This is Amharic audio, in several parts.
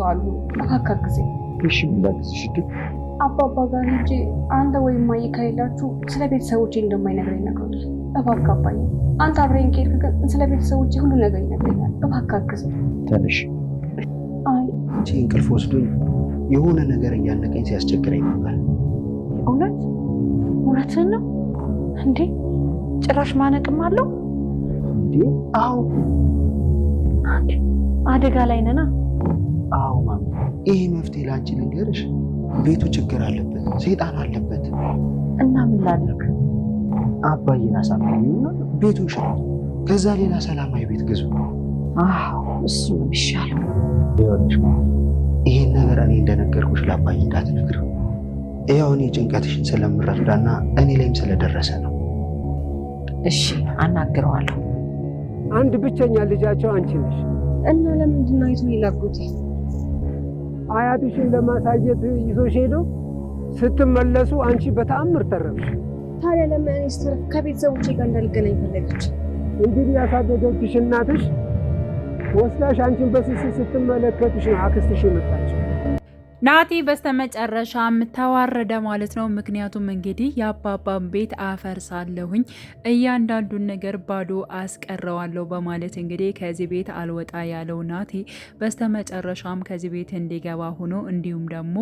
አሉ። እባክህ አግዘኝ። እሺ ምን ላግዝሽ? አባባ ጋር ሄጄ አንተ ወይም እማዬ ከሌላችሁ ስለ ቤተሰቦቼ እንደማይነግረኝ ነግሮታል። እባክህ አባዬ፣ አንተ አብረኸኝ ከሄድክ ግን ስለ ቤተሰቦቼ ሁሉ ነገር ይነግረኛል። እባክህ አግዘኝ። ተነሽ። አይ አንቺ እንቅልፍ ወስዶኝ የሆነ ነገር እያነቀኝ ሲያስቸግረኝ ነበር። እውነት እውነትህን ነው እንዴ? ጭራሽ ማነቅም አለው እንዴ? አዎ። አደጋ ላይ ነና። አዎ ማሚ፣ ይሄ መፍትሄ ለአንቺ ልንገርሽ፣ ቤቱ ችግር አለበት፣ ሰይጣን አለበት። እና ምን ላድርግ? አባዬን አሳምኚውና ቤቱን ሽጡት፣ ከዛ ሌላ ሰላማዊ ቤት ግዙ። አዎ እሱ ነው የሚሻለው። ይኸውልሽ ማሚ፣ ይሄን ነገር እኔ እንደነገርኩሽ ለአባዬ እንዳትነግሪው። ያው እኔ ጭንቀትሽን ስለምረዳና እኔ ላይም ስለደረሰ ነው። እሺ አናግረዋለሁ። አንድ ብቸኛ ልጃቸው አንቺ ነሽ። እና ለምንድን ነው አይቶ የላኩት? አያትሽን ለማሳየት ይዞሽ ሄዶ ስትመለሱ አንቺ በተአምር ተረፍሽ። ታዲያ ለምን እኔ ስተርፍ ከቤተሰቦቼ ጋር እንዳልገናኝ ፈለገች? እንግዲህ ያሳደገችሽ እናትሽ ወስዳሽ አንቺን በስስት ስትመለከትሽ ነው አክስትሽ የመጣችው። ናቲ በስተመጨረሻም ተዋረደ ማለት ነው። ምክንያቱም እንግዲህ የአባባን ቤት አፈርሳለሁኝ እያንዳንዱን ነገር ባዶ አስቀረዋለሁ በማለት እንግዲህ ከዚህ ቤት አልወጣ ያለው ናቲ በስተመጨረሻም ከዚህ ቤት እንዲገባ ሆኖ እንዲሁም ደግሞ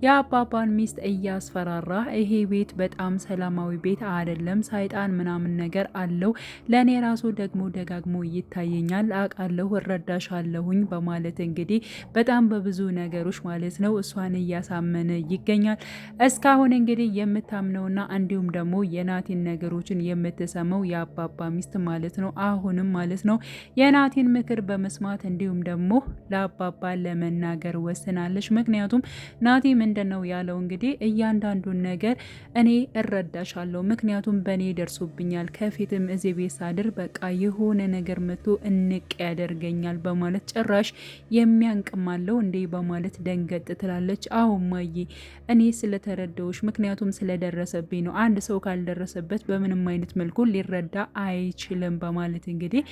የአባባን ሚስት እያስፈራራ ይሄ ቤት በጣም ሰላማዊ ቤት አይደለም፣ ሰይጣን ምናምን ነገር አለው፣ ለእኔ ራሱ ደግሞ ደጋግሞ ይታየኛል፣ አውቃለሁ፣ እረዳሻለሁኝ በማለት እንግዲህ በጣም በብዙ ነገሮች ማለት ነው እሷን እያሳመነ ይገኛል። እስካሁን እንግዲህ የምታምነውና እንዲሁም ደግሞ የናቲን ነገሮችን የምትሰማው የአባባ ሚስት ማለት ነው። አሁንም ማለት ነው የናቲን ምክር በመስማት እንዲሁም ደግሞ ለአባባ ለመናገር ወስናለች። ምክንያቱም ናቲ ምንድን ነው ያለው እንግዲህ እያንዳንዱን ነገር እኔ እረዳሻለሁ፣ ምክንያቱም በእኔ ደርሶብኛል። ከፊትም እዚህ ቤት ሳድር በቃ የሆነ ነገር መቶ እንቅ ያደርገኛል በማለት ጭራሽ የሚያንቅማለው እንዴ በማለት ደንገጥ ትላለች። አዎ እማዬ፣ እኔ ስለተረዳሁሽ ምክንያቱም ስለደረሰብኝ ነው። አንድ ሰው ካልደረሰበት በምንም አይነት መልኩ ሊረዳ አይችልም በማለት እንግዲህ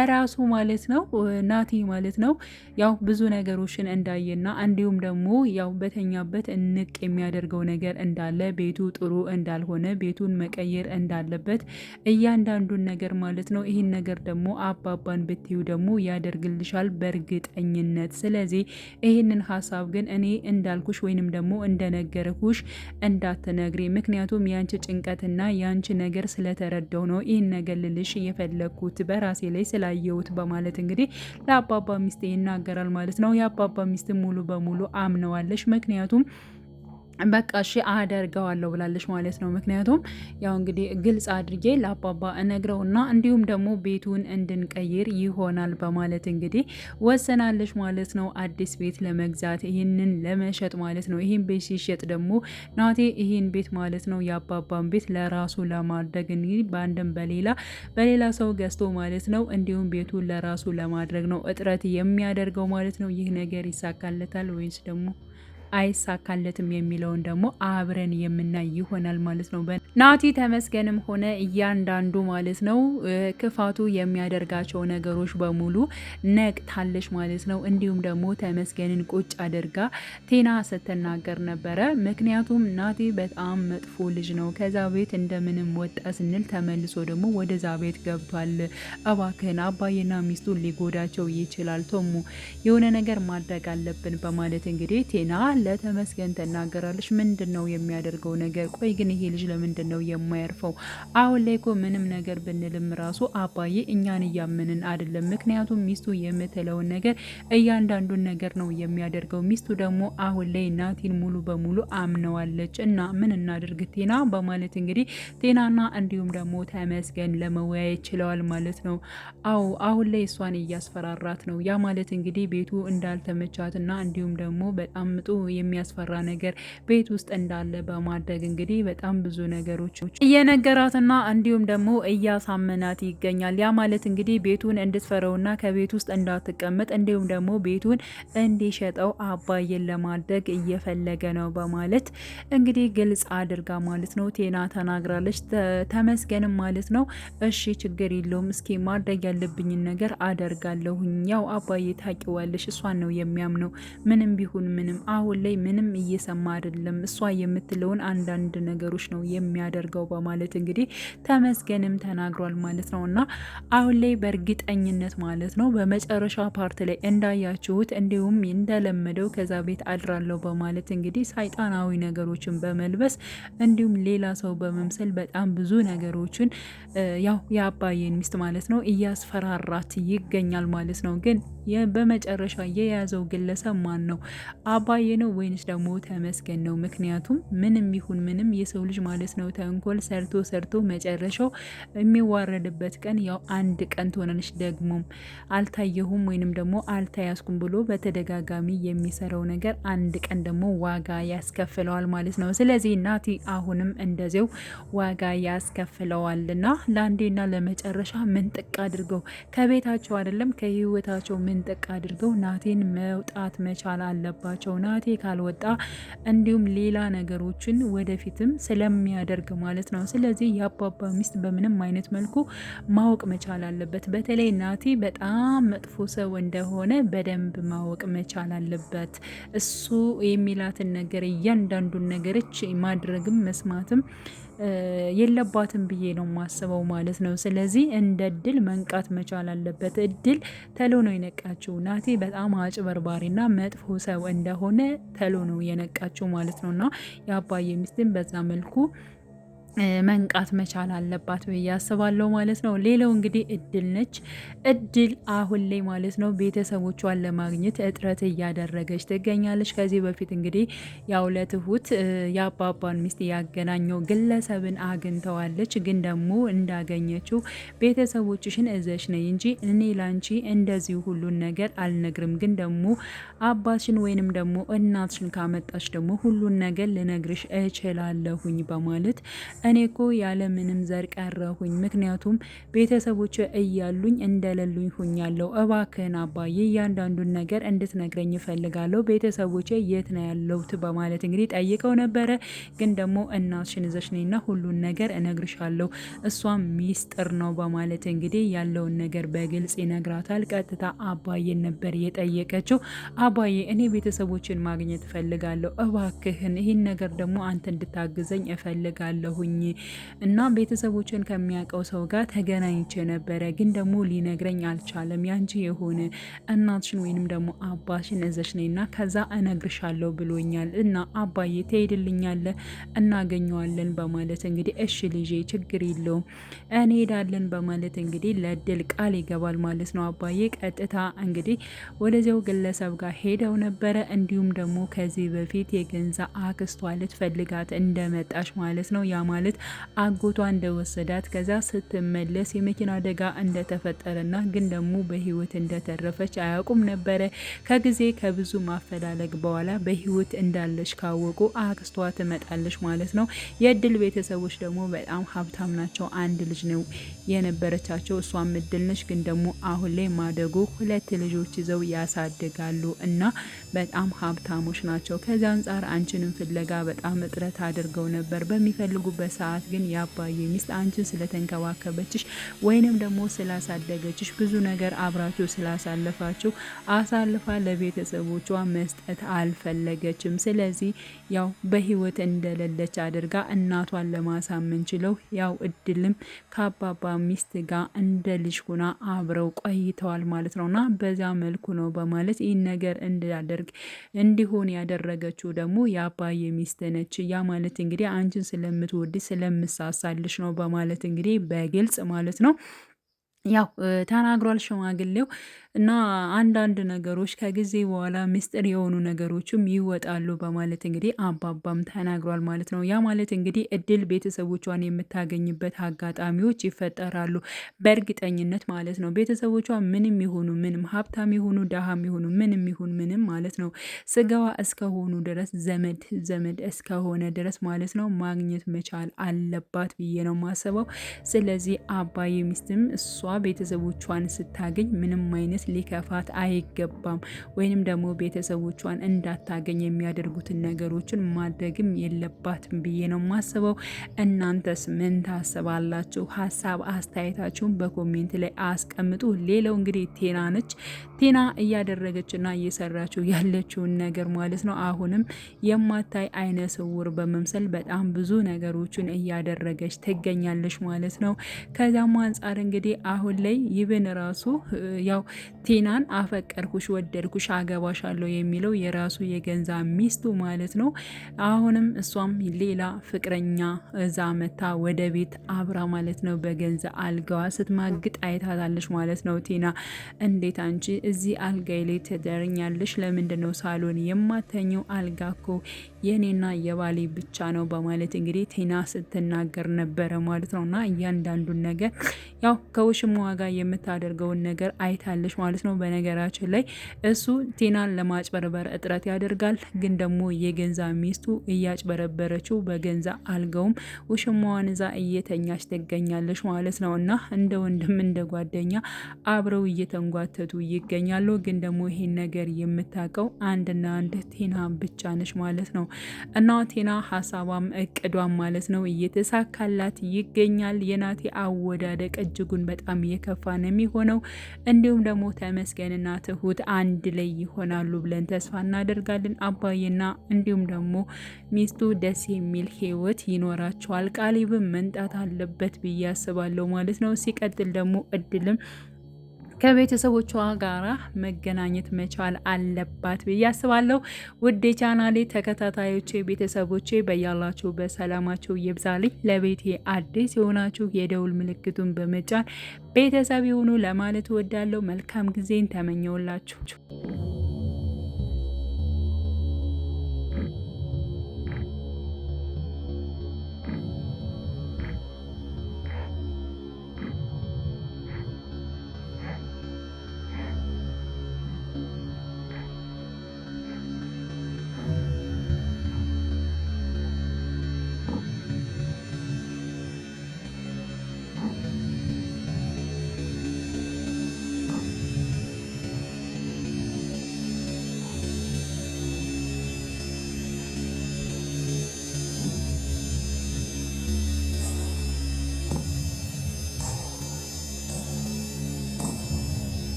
እራሱ ማለት ነው ናቲ ማለት ነው ያው ብዙ ነገሮችን እንዳየና እንዲሁም ደግሞ ያው በተኛበት እንቅ የሚያደርገው ነገር እንዳለ፣ ቤቱ ጥሩ እንዳልሆነ፣ ቤቱን መቀየር እንዳለበት እያንዳንዱን ነገር ማለት ነው። ይህን ነገር ደግሞ አባባን ብትዩ ደግሞ ያደርግልሻል በእርግጠኝነት። ስለዚህ ይህንን ሀሳብ ግን እኔ እንዳልኩሽ ወይንም ደግሞ እንደነገርኩሽ እንዳትነግሪ፣ ምክንያቱም ያንቺ ጭንቀትና ያንቺ ነገር ስለተረዳው ነው ይህን ነገር ልልሽ የፈለግኩት በራሴ ላይ ስላየሁት በማለት እንግዲህ ለአባባ ሚስት ይናገራል ማለት ነው። የአባባ ሚስት ሙሉ በሙሉ አምነዋለች። ምክንያቱም በቃ እሺ አደርገዋለሁ ብላለች ማለት ነው። ምክንያቱም ያው እንግዲህ ግልጽ አድርጌ ለአባባ እነግረውና እንዲሁም ደግሞ ቤቱን እንድንቀይር ይሆናል በማለት እንግዲህ ወሰናለች ማለት ነው። አዲስ ቤት ለመግዛት ይህንን ለመሸጥ ማለት ነው። ይህን ቤት ሲሸጥ ደግሞ ናቴ ይህን ቤት ማለት ነው የአባባን ቤት ለራሱ ለማድረግ እንግዲህ በአንድም በሌላ በሌላ ሰው ገዝቶ ማለት ነው እንዲሁም ቤቱን ለራሱ ለማድረግ ነው እጥረት የሚያደርገው ማለት ነው። ይህ ነገር ይሳካለታል ወይስ ደግሞ አይሳካለትም የሚለውን ደግሞ አብረን የምናይ ይሆናል ማለት ነው። ናቲ ተመስገንም ሆነ እያንዳንዱ ማለት ነው ክፋቱ የሚያደርጋቸው ነገሮች በሙሉ ነቅታለች ማለት ነው። እንዲሁም ደግሞ ተመስገንን ቁጭ አድርጋ ቴና ስትናገር ነበረ። ምክንያቱም ናቲ በጣም መጥፎ ልጅ ነው፣ ከዛ ቤት እንደምንም ወጣ ስንል ተመልሶ ደግሞ ወደዛ ቤት ገብቷል። እባክህን አባዬና ሚስቱን ሊጎዳቸው ይችላል፣ ቶሙ የሆነ ነገር ማድረግ አለብን በማለት እንግዲህ ቴና ለተመስገን ትናገራለች። ምንድን ነው የሚያደርገው ነገር? ቆይ ግን ይሄ ልጅ ለምንድን ነው የማያርፈው? አሁን ላይ እኮ ምንም ነገር ብንልም ራሱ አባዬ እኛን እያመንን አይደለም። ምክንያቱም ሚስቱ የምትለውን ነገር እያንዳንዱን ነገር ነው የሚያደርገው። ሚስቱ ደግሞ አሁን ላይ ናቲን ሙሉ በሙሉ አምነዋለች። እና ምን እናድርግ ቴና በማለት እንግዲህ ቴናና እንዲሁም ደግሞ ተመስገን ለመወያየት ችለዋል ማለት ነው። አዎ አሁን ላይ እሷን እያስፈራራት ነው። ያ ማለት እንግዲህ ቤቱ እንዳልተመቻትና እንዲሁም ደግሞ በጣም ጥሩ የሚያስፈራ ነገር ቤት ውስጥ እንዳለ በማድረግ እንግዲህ በጣም ብዙ ነገሮች እየነገራትና እንዲሁም ደግሞ እያሳመናት ይገኛል። ያ ማለት እንግዲህ ቤቱን እንድትፈረውና ከቤት ውስጥ እንዳትቀመጥ እንዲሁም ደግሞ ቤቱን እንዲሸጠው አባዬን ለማድረግ እየፈለገ ነው በማለት እንግዲህ ግልጽ አድርጋ ማለት ነው ቴና ተናግራለች። ተመስገንም ማለት ነው እሺ ችግር የለውም እስኪ ማድረግ ያለብኝን ነገር አደርጋለሁኝ። ያው አባዬ ታውቂዋለሽ፣ እሷን ነው የሚያምነው ምንም ቢሆን ምንም። አሁን ላይ ምንም እየሰማ አይደለም፣ እሷ የምትለውን አንዳንድ ነገሮች ነው የሚያደርገው በማለት እንግዲህ ተመስገንም ተናግሯል ማለት ነው። እና አሁን ላይ በእርግጠኝነት ማለት ነው በመጨረሻ part ላይ እንዳያችሁት እንዲሁም እንደለመደው ከዛ ቤት አድራለሁ በማለት እንግዲህ ሰይጣናዊ ነገሮችን በመልበስ እንዲሁም ሌላ ሰው በመምሰል በጣም ብዙ ነገሮችን ያው የአባዬን ሚስት ማለት ነው እያስፈራራት ይገኛል ማለት ነው። ግን በመጨረሻ የያዘው ግለሰብ ማን ነው? አባዬ ነው ወይንስ ደግሞ ተመስገን ነው? ምክንያቱም ምንም ይሁን ምንም የሰው ልጅ ማለት ነው ተንኮል ሰርቶ ሰርቶ መጨረሻው የሚዋረድበት ቀን ያው አንድ ቀን ትሆናለች። ደግሞም አልታየሁም ወይንም ደግሞ አልተያዝኩም ብሎ በተደጋጋሚ የሚሰራው ነገር አንድ ቀን ደግሞ ዋጋ ያስከፍለዋል ማለት ነው። ስለዚህ ናቲ አሁንም እንደዚው ዋጋ ያስከፍለዋልና ለአንዴና ለመጨረሻ ምንጥቅ አድርገው ከቤታቸው አይደለም ከህይወታቸው ምንጥቅ አድርገው ናቴን መውጣት መቻል አለባቸው። ናቴ ካልወጣ እንዲሁም ሌላ ነገሮችን ወደፊትም ስለሚያደርግ ማለት ነው። ስለዚህ የአባባ ሚስት በምንም አይነት መልኩ ማወቅ መቻል አለበት። በተለይ ናቲ በጣም መጥፎ ሰው እንደሆነ በደንብ ማወቅ መቻል አለበት። እሱ የሚላትን ነገር እያንዳንዱን ነገሮች ማድረግም መስማትም የለባትም ብዬ ነው የማስበው ማለት ነው። ስለዚህ እንደ እድል መንቃት መቻል አለበት። እድል ተሎ ነው የነቃችው። ናቲ በጣም አጭበርባሪና መጥፎ ሰው እንደሆነ ተሎ ነው የነቃችው ማለት ነው። እና የአባዬ ሚስትን በዛ መልኩ መንቃት መቻል አለባት ብዬ አስባለሁ ማለት ነው። ሌላው እንግዲህ እድል ነች። እድል አሁን ላይ ማለት ነው ቤተሰቦቿን ለማግኘት እጥረት እያደረገች ትገኛለች። ከዚህ በፊት እንግዲያው ለትሁት የአባባን ሚስት ያገናኘው ግለሰብን አግኝተዋለች። ግን ደግሞ እንዳገኘችው ቤተሰቦችሽን እዘሽ ነይ እንጂ እኔ ላንቺ እንደዚሁ ሁሉን ነገር አልነግርም፣ ግን ደግሞ አባትሽን ወይንም ደግሞ እናትሽን ካመጣሽ ደግሞ ሁሉን ነገር ልነግርሽ እችላለሁኝ በማለት እኔ እኮ ያለ ምንም ዘር ቀረሁኝ። ምክንያቱም ቤተሰቦች እያሉኝ እንደሌሉኝ ሁኛለሁ። እባክህን አባዬ እያንዳንዱን ነገር እንድትነግረኝ እፈልጋለሁ። ቤተሰቦቼ የት ነው ያለሁት? በማለት እንግዲህ ጠይቀው ነበረ። ግን ደግሞ እናትሽን ይዘሽ ነይና ሁሉን ነገር እነግርሻለሁ፣ እሷም ሚስጥር ነው በማለት እንግዲህ ያለውን ነገር በግልጽ ይነግራታል። ቀጥታ አባዬን ነበር የጠየቀችው። አባዬ እኔ ቤተሰቦችን ማግኘት እፈልጋለሁ፣ እባክህን ይህን ነገር ደግሞ አንተ እንድታግዘኝ እፈልጋለሁኝ እና ቤተሰቦችን ከሚያውቀው ሰው ጋር ተገናኝቼ ነበረ፣ ግን ደግሞ ሊነግረኝ አልቻለም። ያንቺ የሆነ እናትሽን ወይንም ደግሞ አባሽን እዘሽ ነይና ከዛ እነግርሻለሁ ብሎኛል እና አባዬ ትሄድልኛለህ፣ እናገኘዋለን በማለት እንግዲህ እሺ ልጄ ችግር የለውም እንሄዳለን በማለት እንግዲህ ለድል ቃል ይገባል ማለት ነው። አባዬ ቀጥታ እንግዲህ ወደዚያው ግለሰብ ጋር ሄደው ነበረ። እንዲሁም ደግሞ ከዚህ በፊት የገንዛ አክስቷ ልትፈልጋት እንደመጣች ማለት ነው። ያ ማለት አጎቷ እንደወሰዳት ከዛ ስትመለስ የመኪና አደጋ እንደተፈጠረና ግን ደግሞ በህይወት እንደተረፈች አያውቁም ነበረ። ከጊዜ ከብዙ ማፈላለግ በኋላ በህይወት እንዳለች ካወቁ አክስቷ ትመጣለች ማለት ነው። የእድል ቤተሰቦች ደግሞ በጣም ሀብታም ናቸው። አንድ ልጅ ነው የነበረቻቸው፣ እሷም እድል ነች። ግን ደግሞ አሁን ላይ ማደጎ ሁለት ልጆች ይዘው ያሳድጋሉ እና በጣም ሀብታሞች ናቸው። ከዚ አንጻር አንቺንም ፍለጋ በጣም እጥረት አድርገው ነበር። በሚፈልጉበት ሰዓት ግን የአባዬ ሚስት አንቺን ስለተንከባከበችሽ ወይንም ደግሞ ስላሳደገችሽ ብዙ ነገር አብራችሁ ስላሳለፋችሁ አሳልፋ ለቤተሰቦቿ መስጠት አልፈለገችም። ስለዚህ ያው በህይወት እንደሌለች አድርጋ እናቷን ለማሳመን ችለው ያው እድልም ከአባባ ሚስት ጋር እንደ ልጅ ሆና አብረው ቆይተዋል ማለት ነውና በዚያ መልኩ ነው በማለት ይህን ነገር እንዳደርግ እንዲሆን ያደረገችው ደግሞ የአባዬ ሚስት ነች። ያ ማለት እንግዲህ አንቺን ስለምትወድ ስለምሳሳልሽ ነው በማለት እንግዲህ በግልጽ ማለት ነው ያው ተናግሯል ሽማግሌው። እና አንዳንድ ነገሮች ከጊዜ በኋላ ምስጢር የሆኑ ነገሮችም ይወጣሉ በማለት እንግዲህ አባባም ተናግሯል ማለት ነው። ያ ማለት እንግዲህ እድል ቤተሰቦቿን የምታገኝበት አጋጣሚዎች ይፈጠራሉ በእርግጠኝነት ማለት ነው። ቤተሰቦቿ ምንም ይሁኑ ምንም፣ ሀብታም ይሁኑ ደሃም ይሁኑ ምንም ይሁን ምንም ማለት ነው፣ ስጋዋ እስከሆኑ ድረስ፣ ዘመድ ዘመድ እስከሆነ ድረስ ማለት ነው ማግኘት መቻል አለባት ብዬ ነው ማስበው። ስለዚህ አባዬ ሚስትም እሷ ቤተሰቦቿን ስታገኝ ምንም አይነት ሊከፋት አይገባም። ወይንም ደግሞ ቤተሰቦቿን እንዳታገኝ የሚያደርጉትን ነገሮችን ማድረግም የለባትም ብዬ ነው የማስበው። እናንተስ ምን ታስባላችሁ? ሀሳብ አስተያየታችሁን በ comment ላይ አስቀምጡ። ሌላው እንግዲህ ቴና ነች። ቴና እያደረገችና እየሰራችው ያለችውን ነገር ማለት ነው አሁንም የማታይ አይነ ስውር በመምሰል በጣም ብዙ ነገሮችን እያደረገች ትገኛለች ማለት ነው። ከዛም አንጻር እንግዲህ አሁን ላይ ይብን ራሱ ያው ቲናን አፈቀርኩሽ፣ ወደድኩሽ፣ አገባሻለሁ የሚለው የራሱ የገንዛ ሚስቱ ማለት ነው። አሁንም እሷም ሌላ ፍቅረኛ እዛ መታ ወደ ቤት አብራ ማለት ነው በገንዛ አልጋዋ ስትማግጥ አይታታለች ማለት ነው። ቲና እንዴት አንቺ እዚህ አልጋይ ላይ ትደርኛለሽ? ለምንድን ነው ሳሎን የማተኘው? አልጋ እኮ የኔና የባሌ ብቻ ነው በማለት እንግዲህ ቲና ስትናገር ነበረ ማለት ነው። እና እያንዳንዱን ነገር ያው ከውሽማዋ ጋር የምታደርገውን ነገር አይታለች ማለት ነው። በነገራችን ላይ እሱ ቲናን ለማጭበርበር እጥረት ያደርጋል፣ ግን ደግሞ የገንዛ ሚስቱ እያጭበረበረችው በገንዛ አልገውም ውሽማዋን እዛ እየተኛች ትገኛለች ማለት ነው። እና እንደ ወንድም እንደ ጓደኛ አብረው እየተንጓተቱ ይገኛሉ። ግን ደግሞ ይሄን ነገር የምታውቀው አንድና አንድ ቲና ብቻ ነች ማለት ነው። እና ቲና ሀሳቧም እቅዷም ማለት ነው እየተሳካላት ይገኛል። የናቲ አወዳደቅ እጅጉን በጣም እየከፋ ነው የሚሆነው። እንዲሁም ደግሞ ተመስገንና ትሁት አንድ ላይ ይሆናሉ ብለን ተስፋ እናደርጋለን። አባዬና እንዲሁም ደግሞ ሚስቱ ደስ የሚል ህይወት ይኖራቸዋል። ቃሊብም መንጣት አለበት ብዬ አስባለሁ ማለት ነው። ሲቀጥል ደግሞ እድልም ከቤተሰቦቿ ጋራ መገናኘት መቻል አለባት ብዬ አስባለሁ። ውድ የቻናሌ ተከታታዮቼ ቤተሰቦቼ በያላችሁ በሰላማችሁ ይብዛልኝ። ለቤቴ አዲስ የሆናችሁ የደውል ምልክቱን በመጫን ቤተሰብ የሆኑ ለማለት እወዳለሁ። መልካም ጊዜን ተመኘውላችሁ።